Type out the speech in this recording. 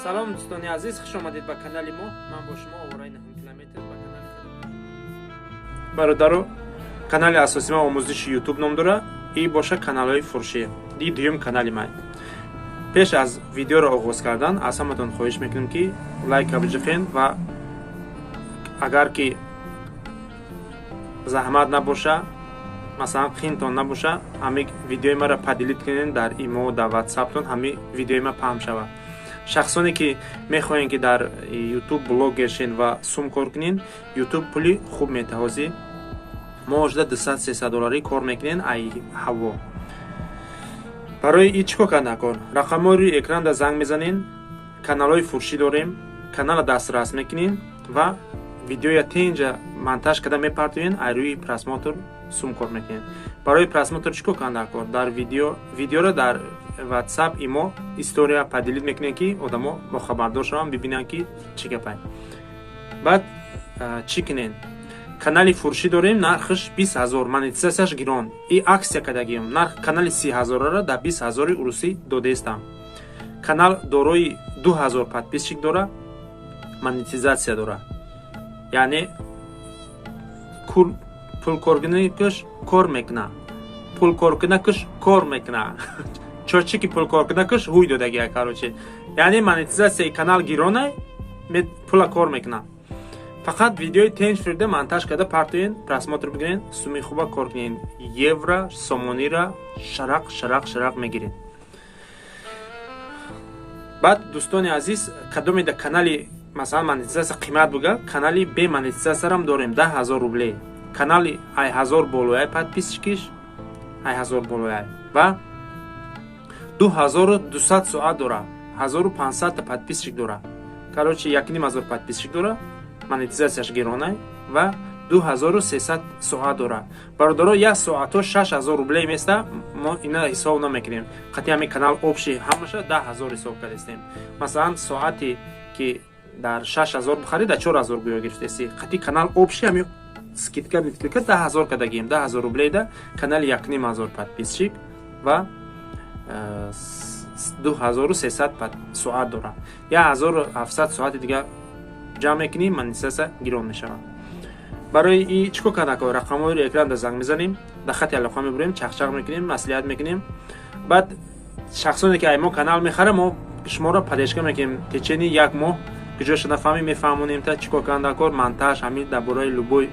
Салом, дӯстони азиз, хуш омадед ба канали мо. Ман бо шумо овораи наҳум километр ба канали. Бародаро, канали асосии ма «Омӯзиши Ютуб» ном дора и боша каналҳои фурӯшӣ. Ди дуюм канали ман. Пеш аз видеоро оғоз кардан аз ҳаматон хоҳиш мекунем, ки лайка биҷиқен ва агар ки заҳмат набоша, масалан, қиинтон набоша, ҳами видеои маро поделить кунед дар имо, дар ватсаптон, ҳами видеои ма паҳн шавад. Шахсоне ки мехоҳем, ки дар Ютуб блогер шен ва сум кор кунен, Ютуб пули хуб метаҳозӣ. Мо ожда 200-300 долларӣ кор мекунен ай ҳаво. Барои и чӣ кор кардан кор? Рақамҳои рӯи экранда занг мезанен. Каналҳои фурӯшӣ дорем, канала дастрас мекунем ва видеоя тенҷа монтаж карда мепартоен, ай рӯи просмотр сум кор мекунем. Барои просмотр чӣ кор кардан кор? Дар видео, видеоро дар Ватсап, имо, история поделить мекунем, ки одамо бохабардор шаванд, бибинанд, ки чӣ гапай. Баъд чӣ кунен? Канали фурӯшӣ дорем, нархаш 20 000, монетизатсияш гирон. И акция кардагием, нарх канали 30 000-аро дар 20 000-и урусӣ додаистам. Канал дорои 2000 подписчик дора, монетизатсия дора, яъне пулкоркунакаш кор мекуна, пулкоркунакаш кор мекуна, чочи ки пулкоркунакаш ҳуй додагия. Короче, яъне монетизатсияи канал гирона, пула кор мекуна. Фақат видеои тенҷ фирда монтаж карда партоен, просмотр бигирен, суми хуба кор кунен, евро, сомонира шарақ шарақ шарақ мегирен. Баъд, дӯстони азиз, кадоме да канали, масалан, монетизатсия қимат буга, канали бе монетизатсиярам дорем, 10 000 рубле. Канали ай ҳазор болояй, подписчикиш ай ҳазор болояй ва 2200 соат дора, 1500 та подписчик дора, короче, 1500 подписчик дора, монетизатсияш гиронай ва 2300 соат дора. Бародаро, як соато 6000 рубле места, мо ина ҳисоб намекунем. Қати ҳамин канал общий ҳамаша 10 000 ҳисоб кардастем. Масалан, соате ки дар 6000 бихарӣ, дар 4000 гӯё гирифтеси. Қати канал общий ҳами скидка митка 10 000 кардагием, 10 000 рубледа канали 1500 подписчик ва 2300 соат дора. 1700 соати дига ҷамъ мекунем, монетизатсия гирон мешавад. Барои и чӣ кор кардан? Рақамҳои рӯи экранда занг мезанем, дар хати алоқа мебурем, чақчақ мекунем, маслиҳат мекунем. Баъд шахсоне ки ай мо канал мехара, мо шуморо поддержка мекунем течение як моҳ. Куҷоша нафаҳмем, мефаҳмонем та чӣ кор кардан дар кор, монтаж, ҳамин дар бораи любой.